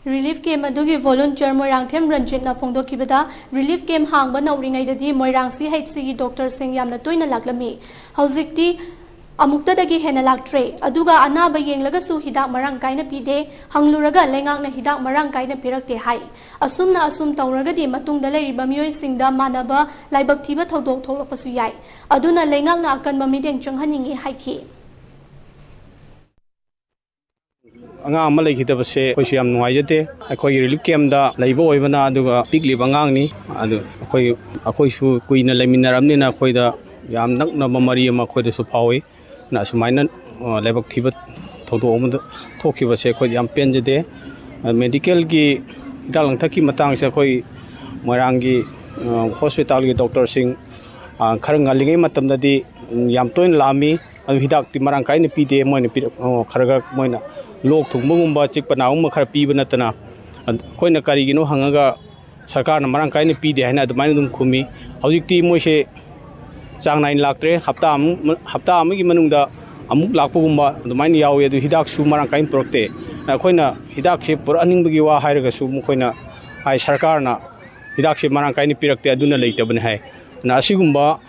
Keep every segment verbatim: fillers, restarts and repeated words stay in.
Relief camp ꯑꯗꯨꯒꯤ volunteer Moirangthem ꯔꯟꯖꯤꯠꯅ ꯐꯣꯡꯗꯣꯛꯈꯤꯕꯗ, relief camp ꯍꯥꯡꯕ ꯅꯧꯔꯤꯉꯩꯗꯗꯤ ꯃꯣꯏꯔꯥꯡ ꯁꯤ ꯑꯩꯆ ꯁꯤꯒꯤ ꯗꯣꯛꯇꯔꯁꯤꯡ ꯌꯥꯝꯅ ꯇꯣꯏꯅ ꯂꯥꯛꯂꯝꯃꯤ꯫ ꯍꯧꯖꯤꯛꯇꯤ ꯑꯃꯨꯛꯇꯗꯒꯤ ꯍꯦꯟꯅ ꯂꯥꯛꯇ꯭ꯔꯦ, ꯑꯗꯨꯒ ꯑꯅꯥꯕ ꯌꯦꯡꯂꯒꯁꯨ ꯍꯤꯗꯥꯛ ꯃꯔꯥꯡ ꯀꯥꯏꯅ ꯄꯤꯗꯦ, ꯍꯪꯂꯨꯔꯒ ꯂꯩꯉꯥꯛꯅ ꯍꯤꯗꯥꯛ ꯃꯔꯥꯡ ꯀꯥꯏꯅ ꯄꯤꯔꯛꯇꯦ ꯍꯥꯏ꯫ ꯑꯁꯨꯝꯅ ꯑꯁꯨꯝ ꯇꯧꯔꯒꯗꯤ ꯃꯇꯨꯡꯗ ꯂꯩꯔꯤꯕ ꯃꯤꯑꯣꯏꯁꯤꯡꯗ ꯃꯥꯟꯅꯕ ꯂꯥꯏꯕꯛ ꯊꯤꯕ ꯊꯧꯗꯣꯛ ꯊꯣꯛꯂꯛꯄꯁꯨ ꯌꯥꯏ꯫ ꯑꯗꯨꯅ ꯂꯩꯉꯥꯛꯅ ꯑꯀꯟꯕ ꯃꯤꯠꯌꯦꯡ ꯆꯪꯍꯟꯅꯤꯡꯏ ꯍꯥꯏꯈꯤ꯫ ꯑꯉꯥꯡ ꯑꯃ ꯂꯩꯈꯤꯗꯕꯁꯦ ꯑꯩꯈꯣꯏꯁꯨ ꯌꯥꯝ ꯅꯨꯡꯉꯥꯏꯖꯗꯦ꯫ ꯑꯩꯈꯣꯏꯒꯤ ꯔꯤꯂꯤꯐ ꯀꯦꯝꯞꯇ ꯂꯩꯕ ꯑꯣꯏꯕꯅ, ꯑꯗꯨꯒ ꯄꯤꯛꯂꯤꯕ ꯑꯉꯥꯡꯅꯤ꯫ ꯑꯗꯨ ꯑꯩꯈꯣꯏ, ꯑꯩꯈꯣꯏꯁꯨ ꯀꯨꯏꯅ ꯂꯩꯃꯤꯟꯅꯔꯕꯅꯤꯅ ꯑꯩꯈꯣꯏꯗ ꯌꯥꯝ ꯅꯛꯅꯕ ꯃꯔꯤ ꯑꯃ ꯑꯩꯈꯣꯏꯗꯁꯨ ꯐꯥꯎꯏ꯫ ꯑꯗꯨꯅ ꯑꯁꯨꯃꯥꯏꯅ, ꯑ, ꯂꯥꯏꯕꯛ ꯊꯤꯕ ꯊꯧꯗꯣꯛ ꯑꯃꯗ ꯊꯣꯛꯈꯤꯕꯁꯦ ꯑꯩꯈꯣꯏ ꯌꯥꯝ ꯄꯦꯟꯖꯗꯦ꯫ ꯑ, ꯃꯦꯗꯤꯀꯦꯜꯒꯤ ꯍꯤꯗꯥꯛ ꯂꯥꯡꯊꯛꯀꯤ ꯃꯇꯥꯡꯁꯦ ꯑꯩꯈꯣꯏ ꯃꯣꯏꯔꯥꯡꯒꯤ, ꯑ, ꯍꯣꯁꯄꯤꯇꯥꯜꯒꯤ ꯗꯣꯛꯇꯔꯁꯤꯡ, ꯑ, ꯈꯔ ꯉꯜꯂꯤꯉꯩ ꯃꯇꯝꯗꯗꯤ, ꯎꯝ, ꯌꯥꯝ ꯇꯣꯏꯅ ꯂꯥꯛꯑꯝꯃꯤ꯫ ꯑꯗꯨ ꯍꯤꯗꯥꯛꯇꯤ ꯃꯔꯥꯡ ꯀꯥꯏꯅ ꯄꯤꯗꯦ꯫ ꯃꯣꯏꯅ ꯄꯤꯔꯛ-, ꯑ, ꯈꯔ ꯈꯔ ꯃꯣꯏꯅ ꯂꯣꯛ ꯊꯨꯡꯕꯒꯨꯝꯕ, ꯆꯤꯛꯄ ꯅꯥꯕꯒꯨꯝꯕ ꯈꯔ ꯄꯤꯕ ꯅꯠꯇꯅ, ꯑ, ꯑꯩꯈꯣꯏꯅ ꯀꯔꯤꯒꯤꯅꯣ ꯍꯪꯉꯒ ꯁꯔꯀꯥꯔꯅ ꯃꯔꯥꯡ ꯀꯥꯏꯅ ꯄꯤꯗꯦ ꯍꯥꯏꯅ ꯑꯗꯨꯃꯥꯏꯅ ꯑꯗꯨꯝ ꯈꯨꯝꯃꯤ꯫ ꯍꯧꯖꯤꯛꯇꯤ ꯃꯣꯏꯁꯦ ꯆꯥꯡ ꯅꯥꯏꯅ ꯂꯥꯛꯇ꯭ꯔꯦ꯫ ꯍꯞꯇꯥ ꯑꯃꯨꯛ, ꯍꯞꯇꯥ ꯑꯃꯒꯤ ꯃꯅꯨꯡꯗ ꯑꯃꯨꯛ ꯂꯥꯛꯄꯒꯨꯝꯕ ꯑꯗꯨꯃꯥꯏꯅ ꯌꯥꯎꯏ꯫ ꯑꯗꯨ ꯍꯤꯗꯥꯛꯁꯨ ꯃꯔꯥꯡ ꯀꯥꯏꯅ ꯄꯨꯔꯛꯇꯦ꯫ ꯑꯩꯈꯣꯏꯅ ꯍꯤꯗꯥꯛꯁꯦ ꯄꯨꯔꯛꯍꯟꯅꯤꯡꯕꯒꯤ ꯋꯥ ꯍꯥꯏꯔꯒꯁꯨ ꯃꯈꯣꯏꯅ ꯍꯥꯏ, ꯁꯔꯀꯥꯔꯅ ꯍꯤꯗꯥꯛꯁꯦ ꯃꯔꯥꯡ ꯀꯥꯏꯅ ꯄꯤꯔꯛꯇꯦ, ꯑꯗꯨꯅ ꯂꯩꯇꯕꯅꯤ ꯍꯥꯏ꯫ ꯑꯗꯨꯅ ꯑꯁꯤꯒꯨꯝꯕ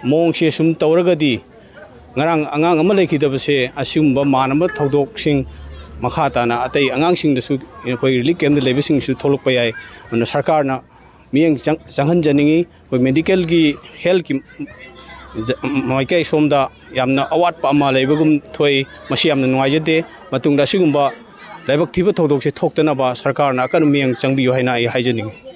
ꯃꯑꯣꯡꯁꯦ ꯁꯨꯝ ꯇꯧꯔꯒꯗꯤ ꯉꯔꯥꯡ ꯑꯉꯥꯡ ꯑꯃ ꯂꯩꯈꯤꯗꯕꯁꯦ, ꯑꯁꯤꯒꯨꯝꯕ ꯃꯥꯟꯅꯕ ꯊꯧꯗꯣꯛꯁꯤꯡ ꯃꯈꯥ ꯇꯥꯅ ꯑꯇꯩ ꯑꯉꯥꯡꯁꯤꯡꯗꯁꯨ ꯑꯩꯈꯣꯏ ꯔꯤꯂꯤꯐ ꯀꯦꯝꯞꯇ ꯂꯩꯕꯁꯤꯡꯁꯨ ꯊꯣꯛꯂꯛꯄ ꯌꯥꯏ꯫ ꯑꯗꯨꯅ ꯁꯔꯀꯥꯔꯅ ꯃꯤꯠꯌꯦꯡ ꯆꯪ-, ꯆꯪꯍꯟꯖꯅꯤꯡꯏ꯫ ꯑꯩꯈꯣꯏ ꯃꯦꯗꯤꯀꯦꯜꯒꯤ, ꯍꯦꯜꯠꯀꯤ ꯖ-, ꯃꯥꯏꯀꯩ ꯁꯣꯝꯗ ꯌꯥꯝꯅ ꯑꯋꯥꯠꯄ ꯑꯃ ꯂꯩꯕꯒꯨꯝ ꯊꯣꯛꯏ꯫ ꯃꯁꯤ ꯌꯥꯝꯅ ꯅꯨꯡꯉꯥꯏꯖꯗꯦ꯫ ꯃꯇꯨꯡꯗ ꯑꯁꯤꯒꯨꯝꯕ ꯂꯥꯏꯕꯛ ꯊꯤꯕ ꯊꯧꯗꯣꯛꯁꯦ ꯊꯣꯛꯇꯅꯕ ꯁꯔꯀꯥꯔꯅ ꯑꯀꯟꯕ ꯃꯤꯠꯌꯦꯡ ꯆꯪꯕꯤꯌꯨ ꯍꯥꯏꯅ ꯑꯩ ꯍꯥꯏꯖꯅꯤꯡꯏ꯫